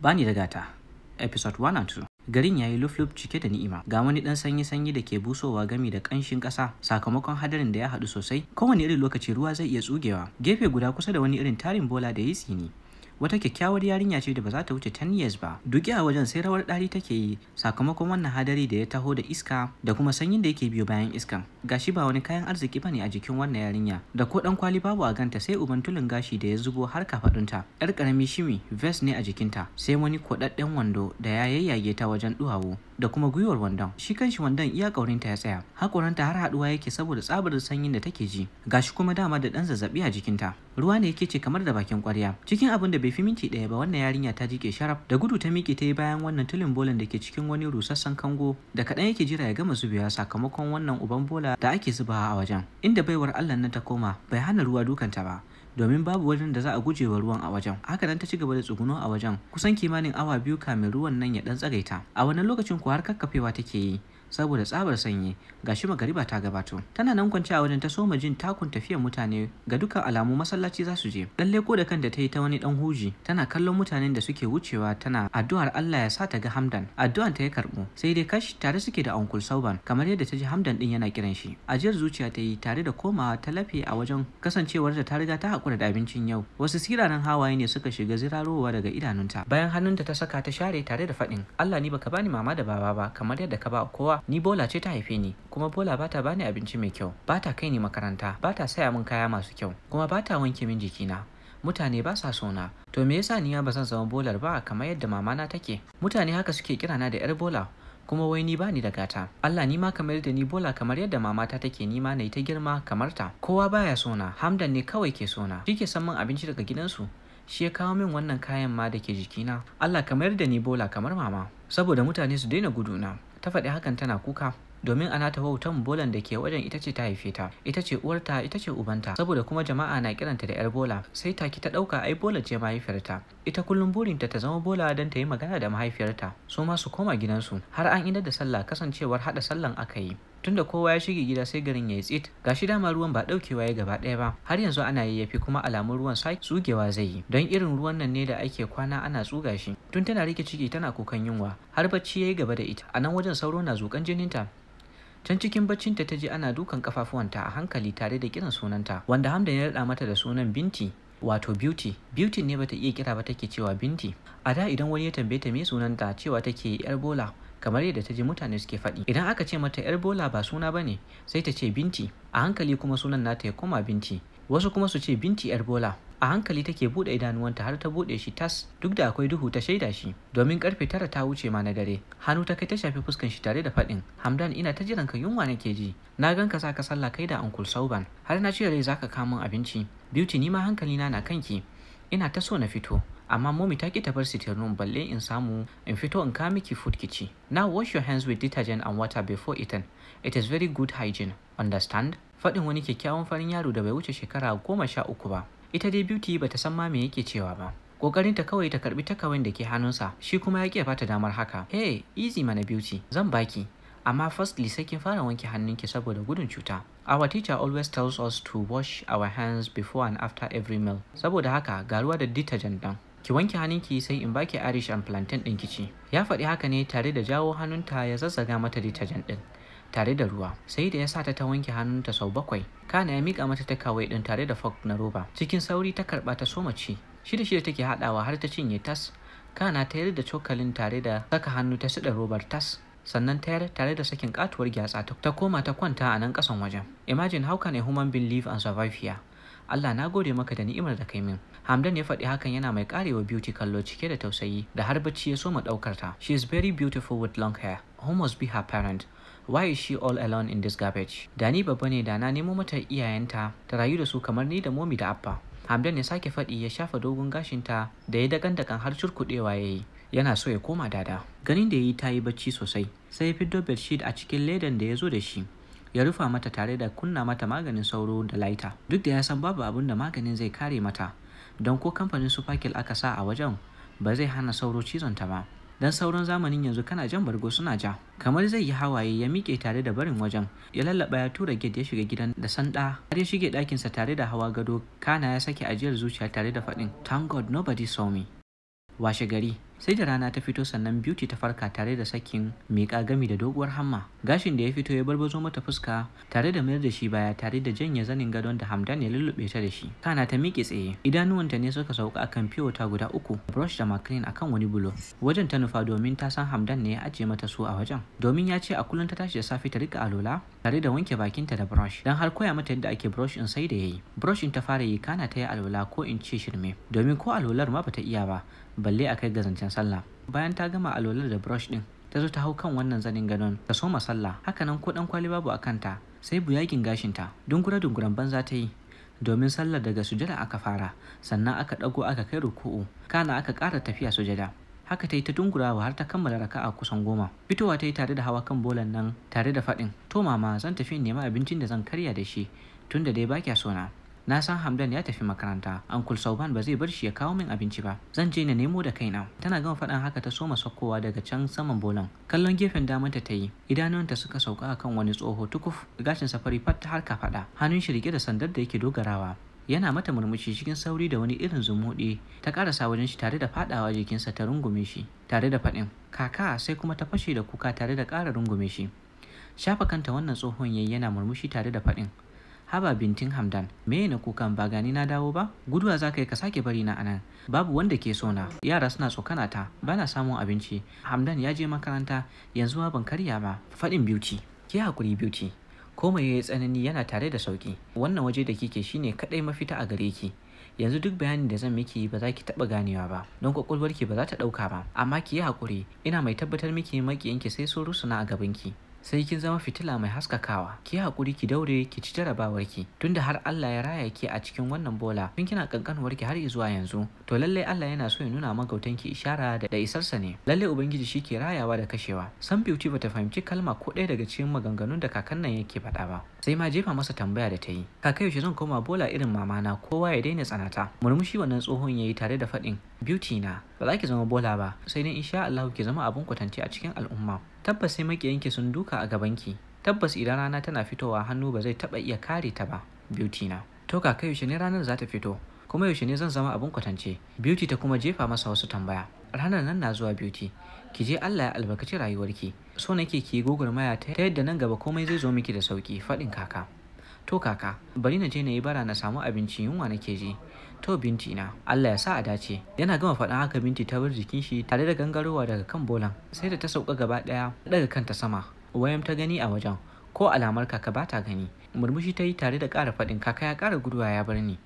Bani da Gata, episode 1 and 2. Garin yayi luf-luf cike da ni'ima, ga wani dan sanyi-sanyi da ke busowa gami da kanshin ƙasa sakamakon hadarin da ya haɗu sosai. Kowane irin lokaci ruwa zai iya tsugewa. Gefe guda kusa da wani irin tarin bola da ya yi tsini, wata kyakkyawar yarinya ce da ba za ta wuce 10 years ba. Duki a wajen sai rawar ɗari take yi sakamakon wannan hadari da ya taho da iska da kuma sanyin da yake biyo bayan iskan. Gashi ba wani kayan arziki bane a jikin wannan yarinya, da ko dan kwali babu a ganta sai uban tulin gashi da ya zubo har kafadunta. Yar karami shimi vest ne a jikinta, sai wani kodadden wando da ya yayyage ta wajen duwawu da kuma gwiwar wandon. Shi kanshi wandon iya kaurinta ya tsaya, hakoranta har haduwa yake saboda tsabar sanyin da take ji. Gashi kuma dama da dan zazzabi a jikinta. Ruwa ne yake ce kamar da bakin kwarya. Cikin abin da bai fi minti ɗaya ba, wannan yarinya ta jike sharaf. Da gudu ta miƙe ta yi bayan wannan tulin bolan da ke cikin wani rusassan kango da kaɗan yake jira ya gama zubewa sakamakon wannan uban bola da ake zubawa a wajen. Inda baiwar Allah nan ta koma bai hana ruwa dukanta ba, domin babu wajen da za a guje wa ruwan a wajen. Haka nan ta ci gaba da tsuguno a wajen kusan kimanin awa 2 kamin ruwan nan ya dan tsagaita. A wannan lokacin kuwa har kakkafewa take yi saboda tsabar sanyi. Gashi magariba ta gabato. Tana nan kwance a wajen ta soma jin takun tafiyar mutane, ga dukkan alamu masallaci za su je. Dan leko da kanta ta yi ta wani dan huji, tana kallon mutanen da suke wucewa, tana addu'ar Allah ya sa ta ga Hamdan. Addu'an ta ya karbu, sai dai kash, tare suke da Uncle Sauban, kamar yadda ta ji Hamdan din yana kiran shi. Ajiyar zuciya ta yi tare da komawa ta lafe a wajen, kasancewar da ta riga ta hakura da abincin yau. Wasu siraran hawaye ne suka shiga zirarowa daga idanunta. Bayan hannunta ta saka ta share tare da faɗin, "Allah, ni baka bani mama da baba ba kamar yadda ka ba kowa. Ni bola ce ta haife ni, kuma bola bata bani abinci mai kyau, bata kai ni makaranta, bata saya min kaya masu kyau, kuma bata wanke min jikina. Mutane ba sa sona. To me yasa ni ba zan zama bolar ba kamar yadda mamana take? Mutane haka suke kirana da yar bola, kuma wai ni bani da gata. Allah, ni ma kamar da ni bola kamar yadda mamata take, ni ma na yi ta girma kamar ta. Kowa baya sona, Hamdan ne kawai ke sona. Shi ke san min abinci daga gidansu, shi ya kawo min wannan kayan ma da ke jikina. Allah, kamar da ni bola kamar mama, saboda mutane su daina guduna." Ta faɗi hakan tana kuka, domin ana ta wautan bolan da ke wajen ita ce ta haife ta, ita ce uwarta, ita ce ubanta. Saboda kuma jama'a na kiranta da yar bola, sai take ta ɗauka ai bola ce mahaifiyarta. Ita kullum burinta ta zama bola don ta yi magana da mahaifiyarta, su ma su koma gidansu. Har an idar da sallah, kasancewar haɗa sallan aka yi, tunda kowa ya shige gida sai garin ya yi tsit. Gashi dama ruwan ba daukewa ya gaba ɗaya ba, har yanzu ana yayyafi, kuma alamun ruwan sai tsugewa zai yi, don irin ruwan nan ne da ake kwana ana tsuga shi. Tun tana rike ciki tana kukan yunwa har bacci yayi gaba da ita a nan wajen, sauro na zukan jininta. Can cikin baccinta ta ji ana dukan kafafuwanta a hankali tare da kiran sunanta, wanda Hamdan ya raɗa mata da sunan Binti, wato Beauty. Beauty ne bata iya kira ba take cewa Binti. A da idan wani ya tambaye ta me sunanta, cewa take yar bola, kamar yadda ta ji mutane suke faɗi. Idan aka ce mata yar bola ba suna bane, sai ta ce Binti. A hankali kuma sunan nata ya koma Binti, wasu kuma su ce Binti yar bola. A hankali take buɗe idanuwanta har ta buɗe shi tas, duk da akwai duhu ta shaida shi, domin karfe 9 ta wuce ma na dare. Hannu ta kai ta shafi fuskan shi tare da faɗin, "Hamdan, ina ta jiran ka, yunwa nake ji. Na gan ka ka sallah kai da Uncle Sauban, har na ce rai zaka kawo min abinci. Beauty, ni ma hankali na na kanki. Ina ta so na fito, amma Mommy ta ki ta bar sitting room balle in samu in fito in kawo miki food ki ci. Now wash your hands with detergent and water before eating. It is very good hygiene, understand?" Faɗin wani kyakkyawan farin yaro da bai wuce shekara 13 ba. Ita dai Beauty bata san ma me yake cewa ba. Kokarinta kawai ta karbi takeaway da ke hannunsa, shi kuma ya ƙi bata damar haka. "Hey, easy mana Beauty, zan baki. Amma firstly sai kin fara wanke hannunki saboda gudun cuta. Our teacher always tells us to wash our hands before and after every meal. Saboda haka ga ruwa da detergent ɗin. Ki wanke hannunki, sai in baki Irish and plantain ɗin ki ci." Ya faɗi haka ne tare da jawo hannunta ya zazzaga mata detergent ɗin tare da ruwa. Sai da ya sa ta ta wanke hannunta sau bakwai, kana ya mika mata takeaway din tare da fork na roba. Cikin sauri ta karba ta soma ci. Shida shida take hadawa har ta cinye tas. Kana ta yar da cokalin tare da saka hannu ta siɗa robar tas, sannan ta yar tare da sakin katuwar gyatsa, ta koma ta kwanta a nan kasan wajen. "Imagine, how can a human being live and survive here? Allah, na gode maka da ni'imar da kai min." Hamdan ya faɗi hakan yana mai karewa Beauty kallo cike da tausayi da har bacci ya soma ɗaukar ta. She is very beautiful with long hair. Who must be her parent? Why is she all alone in this garbage? Da ni babba ne, da na nemo mata iyayenta ta rayu da su kamar ni da Mommy da Abba. Hamdan ya sake faɗi ya shafa dogon gashinta da ya dagan dakan har curkuɗewa ya yi, yana so ya koma dada. Ganin da ya yi ta yi bacci sosai, sai ya fiddo bedsheet a cikin ledan da ya zo da shi, ya rufa mata tare da kunna mata maganin sauro da lighter, duk da ya san babu abin da maganin zai kare mata, don ko kamfanin Superkill aka sa a wajen ba zai hana sauro cizon ta ba, dan sauran zamanin yanzu kana jan bargo suna ja. Kamar zai yi hawaye ya miƙe tare da barin wajen, ya lallaba ya tura gate ya shiga gidan da sanda har ya shige ɗakinsa tare da hawa gado. Kana ya sake ajiyar zuciya tare da faɗin, "Thank God nobody saw me." Washe gari. Sai da rana ta fito sannan Beauty ta farka tare da sakin miƙa gami da doguwar hamma. Gashin da ya fito ya barbazo mata fuska tare da mayar da shi baya tare da janye zanin gadon da Hamdan ya lullube ta da shi. Kana ta miƙe tsaye. Idanuwanta ne suka sauka akan fiyota guda 3, brush da maclean akan wani bulo. Wajen ta nufa domin ta san Hamdan ne ya ajiye mata su a wajen. Domin ya ce a kullum ta tashi da safe ta rika alola tare da wanke bakinta da brush. Dan har koya mata yadda ake brush in sai da yayi. Brush in ta fara yi kana ta yi alola ko in ce shirme. Domin ko alolar ma bata iya ba, balle a kai ga zancen sallah. Bayan ta gama alolar da brush din, ta zo ta hau kan wannan zanin gadon ta soma sallah. Hakanan ko dan kwali babu a kanta, sai buyagin gashinta. Dungura dunguran banza ta yi, domin sallar daga sujada aka fara, sannan aka dago aka kai ruku'u, kana aka ƙara tafiya sujada. Haka ta yi ta dungurawa har ta kammala raka'a kusan 10. Fitowa ta yi tare da hawa kan bolan nan tare da faɗin, to mama zan tafi in nemi abincin da zan karya da shi, tunda dai ba kya so na. Na san Hamdan ya tafi makaranta, Uncle Sauban ba zai bar shi ya kawo min abinci ba. Zan je na nemo da kaina. Tana gama faɗan haka ta soma saukowa daga can saman bolan. Kallon gefen damanta ta yi, idanunta suka sauka akan wani tsoho tukuf, gashin safari fat har kafaɗa, hannun shi rike da sandar da yake dogarawa. Yana mata murmushi cikin sauri da wani irin zumuɗi, ta ƙarasa wajen shi tare da faɗawa jikinsa ta rungume shi, tare da faɗin, kaka, sai kuma ta fashe da kuka tare da ƙara rungume shi. Shafa kanta wannan tsohon yayi yana murmushi tare da faɗin, haba bintin Hamdan, me na kukan ba gani na dawo ba? Guduwa za ka yi ka sake bari na anan. Babu wanda ke so na. Yara suna tsokana ta, bana samun abinci. Hamdan ya je makaranta, yanzu ma ban karya ba. Faɗin Beauty. Ki hakuri Beauty. Komai yayi tsanani yana tare da sauki. Wannan waje da kike shine kadai mafita a gare ki. Yanzu duk bayanin da zan miki ba za ki taɓa ganewa ba, don kwakwalwarki ba za ta ɗauka ba. Amma ki yi hakuri, ina mai tabbatar miki maƙiyanki sai sun rusuna a gabanki. Sai kin zama fitila mai haskakawa. Ki hakuri ki daure ki ci jarabawarki, tunda har Allah ya raya ki a cikin wannan bola tun kina kankanuwarki har zuwa yanzu. To lallai Allah yana so ya nuna magautanki ishara da isarsa ne. Lallai Ubangiji shi ke rayawa da kashewa. San Beauty bata fahimci kalma ko ɗaya daga cikin maganganun da kakan nan yake faɗa ba, sai ma jefa masa tambaya da ta yi. Kaka yaushe zan koma bola irin mamana, kowa ya daina tsanata. Murmushi wannan tsohon yayi tare da faɗin, Beauty na, ba za ki zama bola ba, sai dai insha Allah ki zama abun kwatance a cikin al'umma. Tabbas sai maƙiyanki sun duka a gabanki. Tabbas idan rana tana fitowa hannu ba zai taɓa iya kare ta ba, Beauty na. To kaka yaushe ne ranar za ta fito? Kuma yaushe ne zan zama abun kwatance? Beauty ta kuma jefa masa wasu tambaya. Ranar nan na zuwa Beauty. Ki je Allah ya albarkaci rayuwarki. So nake ki yi gwagwarmaya ta yadda nan gaba komai zai zo miki da sauki, faɗin kaka. To kaka, bari na je na yi bara na samu abinci, yunwa nake ji. To Binti na, Allah ya sa a dace. Yana gama faɗan haka Binti ta bar jikin shi tare da gangarowa daga kan bolan, sai da ta sauka gaba ɗaya daga kanta sama. Wayam ta gani a wajen, ko alamar kaka ba ta gani. Murmushi ta yi tare da ƙara faɗin, kaka ya ƙara guduwa ya bar ni.